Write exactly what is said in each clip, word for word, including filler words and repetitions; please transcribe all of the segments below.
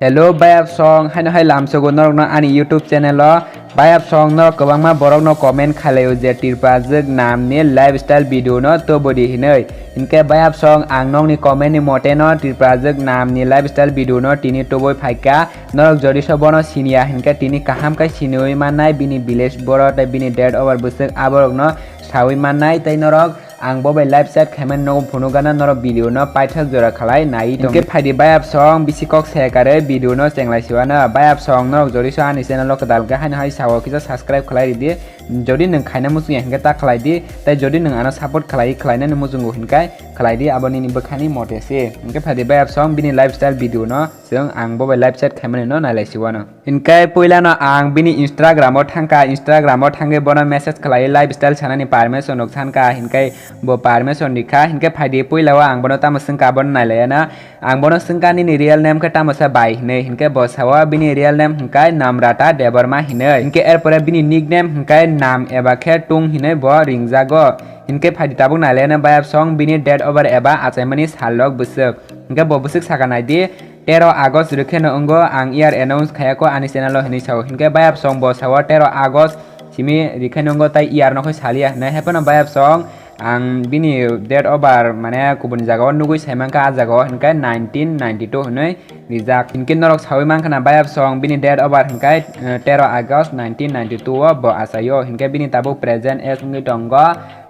Hello bayap song, haino hai lamsogo norokno ani YouTube channel o. Bayap song norok kwbangma borokno comment khailaiyo je Tripura jwk nam ni lifestyle video no tubudi hinwi. Hinkhe bayap song ang nokni comment ni mote no Tripura jwk nam ni lifestyle video no tini tubui phaikha. Norok jodi so bono siniya hinkhe tini kaham khe siniwi mannai bini village boro tei bini date of birth bwswk aborokno sawi mannai tei norok ang bo bai live chat khaimani nogo phunukgana norok video no paithak jora khalai nai tong. Hinkhe phaidi bayap song bisi kok sekare video no chenglai siwana. Bayap song norok jodi so ani channel o kwtal khe haino hai sao kisa subscribe khalai ridi. Jodi nwng khaina muchungya hinkhe ta khalai di. Tei jodi nwng ano support khalai khlainani muchungo hinkhe khalai di abo nini bwkhani mote se. Hinkhe phaidi bayap song bini lifestyle video no chwng ang bo bai live chat khaimani no nailai siwano. Hinkhe puilano ang bini Instagram o thangkha, Instagram o thangwi bono message khlai lifestyle sanani permission rok sankha, hinkhe bo permission rikha, hinkhe phaidi puila o ang bono tamo swngkha bono nailaiana, ang bono swngkha nini real name khe tamo sa bai hinwi, hinkhe bo sao bini real name hinkhe Namrata Debbarma hinwi, hinkhe erpore bini nickname hinkhe Nam eba khe Tung hinwi bo ringjago, hinkhe phaidi tabuk nailaiana bayap song bini date of birth eba achaimani sal rok bwswk, hinkhe bo bwswk saka naidi. Tero August rwkheno wngo ang year announce khayako ani channel o hinwi sao. Hinkhe bayap song bo sao tero August simi rwkheno wngo tai year no khoi saliya hinwi. Haiphano bayap song ang bini date of birth mane kubuni jagao nugui saimankha ah jagao hinkhe nineteen ninety-two hinwi rijak. Hinkhe norok sawi mankha na bayap song bini date of birth hinkhe, eh, tero August nineteen ninety-two o bo achaio. Hinkhe bini tabuk present age wngwi tongo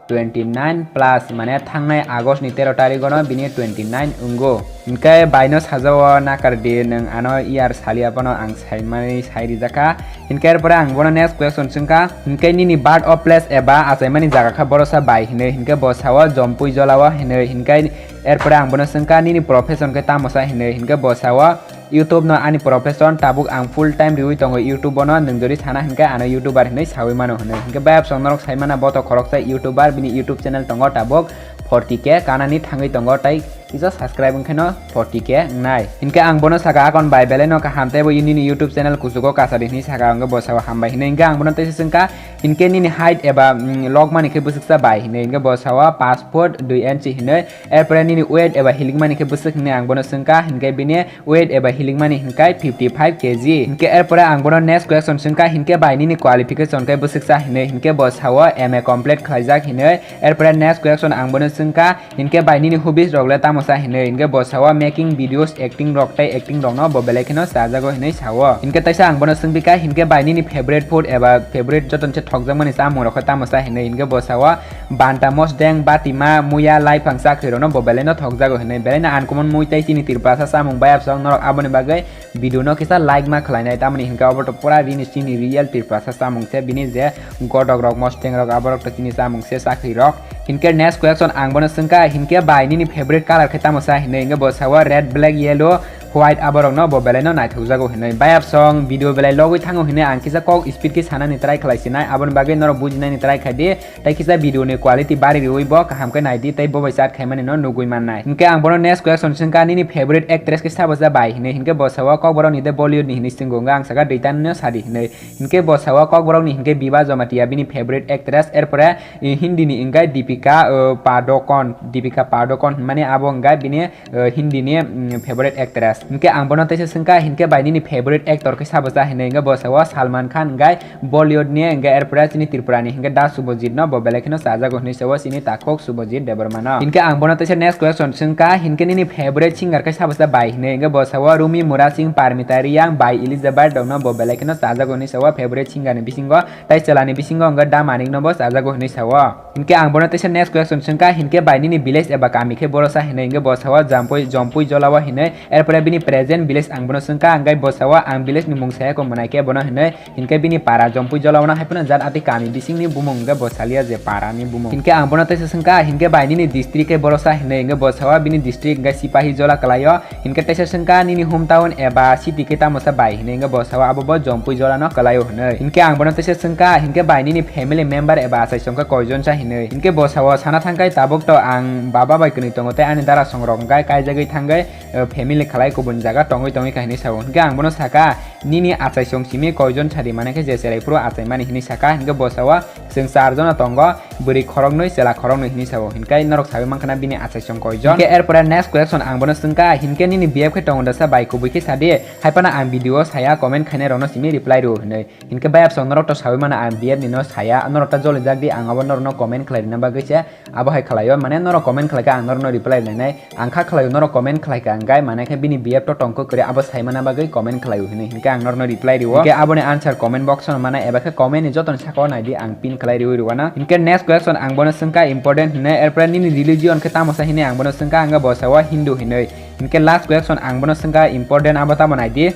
twenty nine plus, mane thangnai August ni tero tarikh ono bini twenty nine wngo. Hinkhe baino sajao nakar di nwng ano year saliya bono ang saimani sai rijakha. Hinkhe erpore ang bono next question swngkha, hinkhe nini birth of place eba achaimani jaga kha borosa bai hinwi, hinkhe bo sao Jompui Jolao hinwi, hinkhe erpore ang bono swngkha nini profession khe tamo sa hinwi, hinkhe bo sao YouTube no ani profession, tabuk ang full time riwi tongo YouTube o no, nwng jodi sana hinkhe ano YouTuber hinwi sawi mano hinwi. Hinkhe bayap song norok sai mana bo to khoroksa YouTuber, bini YouTube channel tongo tabuk forty K kanani thangwi tongo, tai kisa subscribe wngkhe no forty K wngnai. Hinkhe ang bono saka akon bai belai no kaham tei bo nini YouTube channel kuchugo kasari hinwi saka, hinkhe bo sao hambai hinwi. Hinkhe ang bono teisa swngkha, hinkhe nini height eba, mm, lok mani khe bwswksa bai hinwi, hinkhe bo sao paanch foot dui inchi hinwi. Erpore nini weight eba hilikmani khe bwswk hinwi ang bono swngkha, hinkhe bini weight eba hilikmani hinkhe fifty five K G. Hinkhe erpore ang bono next question swngkha, hinkhe bai nini qualification khe bwswksa hinwi, hinkhe bo sao M A complete khlaijak hinwi. Erpore next question ang bono swngkha, hinkhe bai nini hobbies rok le tamo sa hinwi, hinkhe bo sao making videos, acting rok tei acting rok no bo belai kheno chajago hinwi sao. Hinkhe taisa ang bono swngpikha, hinkhe bai nini favorite food eba favorite joto se thokjakmani chamung rok khe tamo sa hinwi, hinkhe bo sao banta, mosdeng, batima, muya, laiphang, chakhwi rokno bo belai no thokjago hinwi. Belai no uncommon mui tei chini Tripura sa chamung bayap song norok aboni bagwi video no kisa like ma khlainai, tamoni hinkhe obo to pura bini chini real Tripura sa chamung se, bini je godok rok, mosdeng rok, aborok to chini chamung se, chakhwi rok. Hinkhe next question ang bono swngkha, hinkhe bai nini favorite color khe tamo sa hinwi, hinkhe bo sao red, black, yellow, white aborok no bo belai no naithokjago hinwi. Bayap song video belai logwi thango hinwi ang kisa kok speed khe sanani try khlai sinai, aboni bagwi norok bujinani try khai di. Tei kisa video ni quality bari riwi bo kaham khe nai di tei bo bai chat khaimani no nugui mannai. Hinkhe ang bono next question swngkha, nini favorite actress khe sabo sa bai hinwi? Hinkhe bo sao kokborok ni de Bollywood ni hinwi swngkha, ang saka duita no sadi hinwi. Hinkhe bo sao kokborok ni hinkhe Biba Jamatia bini favorite actress, erpore, eh, Hindi ni hinkhe Deepika, eh, Padukone, Deepika Padukone hinmani abo hinkhe bini eh, Hindi ni, mm, favorite actress. Hinkhe ang bono teisa swngkha, hinkhe bai nini favorite actor khe sabo cha hinwi? Hinkhe bo sao Salman Khan, hinkhe Bollywood ni, hinkhe erpore chini Tripura ni, hinkhe Da Subhajit no bo belai kheno chajago hinwi sao chini takhuk Subhajit Debbarma no. Hinkhe ang bono teisa next question swngkha, hinkhe nini favorite singer khe sabo cha bai hinwi? Hinkhe bo sao Rumi, Mura Singh, Parmita Reang, bai Elizabeth rok no bo belai kheno chajago hinwi sao favorite singer ni bisingo, tei chwla ni bisingo hinkhe Da Manik no bo chajago hinwi sao. Hinkhe ang bono teisa next question swngkha, hinkhe bai nini village eba kami khe boro sa hinwi? Hinkhe bo sao Jampui, Jompui Jolao hinwi, erpore bini present village ang bono swngkha, hinkhe bo sao ang village ni mung saya kho mwnai khe bono hinwi, hinkhe bini para Jompui Jolao no haiphano jat ati kami bisingni bumung hinkhe bo salia je para ni bumung. Hinkhe ang bono teisa swngkha, hinkhe bai nini district khe boro sa hinwi? Hinkhe bo sao bini district hinkhe Sipahi Jola kwlaio. Hinkhe teisa swngkha, nini hometown eba city khe tamo sa bai hinwi? Hinkhe bo sao abo bo Jompui Jolano kwlaio hinwi. Hinkhe ang bono teisa swngkha, hinkhe bai nini family member eba achaisong khe koijon sa hinwi? Hinkhe bo sao sana thangkhe tabuk to ang baba bai kwnwi tongo tei ani darasong rok hinkhe kaijagwi thangwi, eh, family khlai kubun jaga tongwi tongwi kha hinwi sao. Hinkhe ang bono saka, "Nini achaisong simi koijon sadi?" Mane khe je cherai phuru achai mani hinwi saka. Hinkhe bo sao, "Chwng char jona tongo, bwrwi khoroknwi, chwla khoroknwi," hinwi sao. Hinkhe norok sawi mankha na bini achaisong koijon. Hinkhe erpore next question ang bono swngkha, "Hinkhe nini B F khe tongo dasa bai, kubui khe sadi?" Haiphano ang video o saya, comment khainai rokno simi reply rw hinwi. Hinkhe bayapsong norok to sawi mano ang B F ni no saya, norok ta jolijak di, ang abo norok no comment khlai rwna bagwi se abo hai khlaio, mane norok comment khlai khe ang norok no reply rwnai nai, ang kha khlaio norok comment khlai kha ang gai, mane khe bini B F to tongkho kwrwi abo sai mana bagwi comment khlaio hinwi, hinkhe ang norok no reply rwo, hinkhe aboni answer comment box o mano eba khe comment ni joto ni saka o nai di, ang pin khlai rwi rwano. Hinkhe next question ang bono swngkha important hinwi, erpore nini religion khe tamo sa hinwi ang bono swngkha, ang bo sao Hindu hinwi. Hinkhe last question ang bono swngkha important, abo tamo nai di.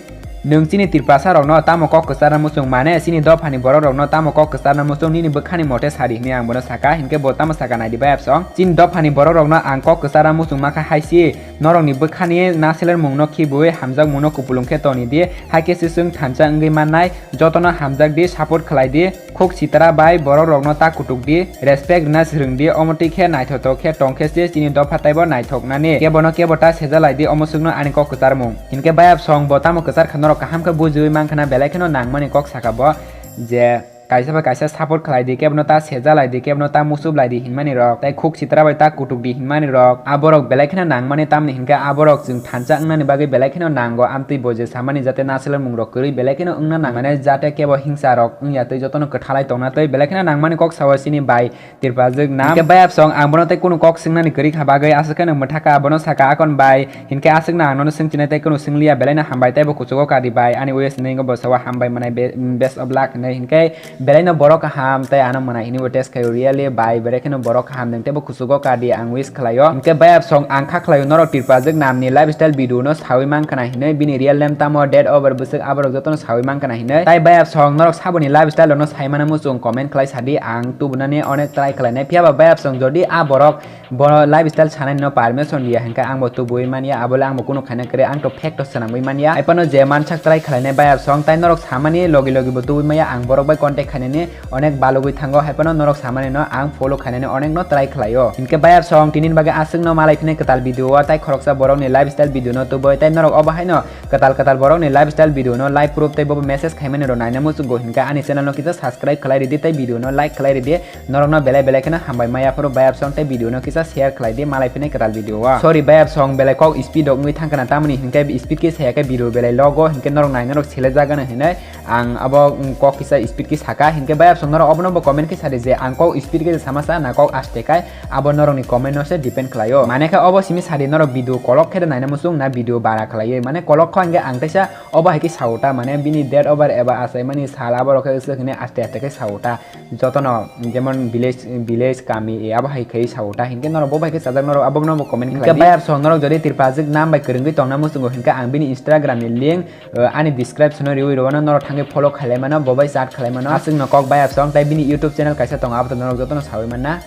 Nwng chini Tiprasa rokno tamo kok kwcharna muchung, mane chini dophani borok rokno tamo kok kwcharna muchung, nini bwkhani mote sadi hinwi ang bono saka, hinkhe bo tamo saka nai di bayapsong. Chini dophani borok rokno ang kok kwcharna muchung makha haisi, norokni bwkhani naseler mungno khibui hamjak mungno kupulung khe toni di, haikhe se chwng thansa wngwi mannai, jotono hamjak di, support khlai di. Khuk sitra bai borok rokno ta kutuk di, respect rwna swrwng di, omo twi khe naithothok khe tong khe se chini dopha taibo naithok nani. Kebono kebo ta seja lai di, omo swkno ani kok kwcharmung. Hinkhe bayapsong bo tamo kwchar kha norok kaham khe bujiwi mankha na, belai kheno nangmani kok saka bo je kaisa bai kaisa support khlai di, kebono ta seja lai di, kebono ta musup lai di hinmani rok, tei khuk sitra bai ta kutuk di hinmani rok. Aborok belai kheno nangmani, tamni hinkhe aborok chwng thansa wngnani bagwi belai kheno nango, amtwi bo je samani jate naseler mung rok kwrwi belai kheno wngna nangmani, jate kebo hingsa rok wngya twi jotono kwthalai tongna twi belai kheno nangmani kok sao chini bai Tirpajwk nam. Hinkhe bayapsong ang bono tei kunu kok swngnani kwrwi kha bagwi aswk kheno mwthaka abono saka akon bai, hinkhe aswkno ang nono swngchinai tei kunu swngliya, belaino hambai tei bo kuchugo kadi bai ani wish ni bo sao hambai manai be-, best of luck hinwi, hinkhe belaino borok kaham tei ano mwnai hinwi bo test khaio, really bai belai kheno borok kaham nwng tei bo kuchugo kadi ang wish khlaio. Hinkhe bayapsong ang kha khlaio norok Tirpajwk namni lifestyle video no sawi mankha na hinwi, bini real name tamo, date of birth, bwswk aborok jotono sawi mankha na hinwi. Tai bayapsong norok saboni lifestyle rokno sai mano muchung comment khlai sadi, ang tubunani onek try khlainai. Phiyaba bayapsong jodi a borok bo lifestyle sanai no permission riya hinkhe ang bo tubui manya, abole ang bo kunu khaina kwrwi, ang to fact to swnamwi manya. Aipano je mansak try khlainai bayapsong, tai norok samani logi logi bo tubui maya, ang borok bai contact khainani onek balugwi thango, haiphano norok samani no ang follow khainani onek no try khlaio. Hinkhe bayapsong tinin bagwi aswkno malai phini kwtal video o, tai khoroksa borokni lifestyle video no tubui, tai norok obo haino kwtal kwtal borokni lifestyle video no live proof tei bobo message khaimani rok naina muchungo hinkhe ani channel no kisa subscribe khlai ridi tei video no like khlai ridi, norokno belai belai kheno hambai maya phuru bayapsong tei video no kisa share khlai di, malai phini kwtal video o. Sorry bayapsong, belai kok speed rok wngwi thangkha na, tamoni hinkhe speed khe saya khe video belai logo, hinkhe norok nai norok sele jagano hinwi. Ang abo, mm, kok kisa speed khe saka, hinkhe bayapsong norok obono bo comment khe sadi je ang kok speed khe sama sa na kok aste kai, abo norokni comment no se depend khlaio. Mane khe obo simi sadi norok video kolok khe naina muchung na video bara khlaiwi, mane kolok kho hinkhe ang teisa obo hai khe sao ta, mane bini date of birth eba achaimani sal aborok khe swk hwnwi aste aste khe sao ta. Jotono jemon village, village kami e abo hai khe sao ta, hinkhe norok bo bai khe chajak norok abo no bo comment khlai di. Hinkhe bayapsong norok jodi Tirpajwk nam bai kwrwngwi tongna muchungo hinkhe ang bini Instagram ni link, uh, ani description o riwi rwano, norok thangwi follow khlai mano, bo bai chat khlai mano. Aswkno kok bayapsong tai bini YouTube channel kaisa tongo, abo to norok jotono sawi manna.